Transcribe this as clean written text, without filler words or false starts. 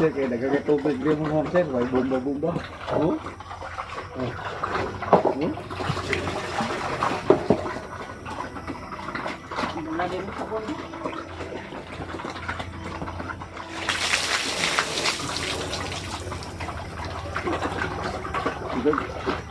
Sir, kaya nagkakatubig din mo, ma'am, sir. Way bomba-bomba. Oh? Oh. Oh? Wala din sa kon. Good.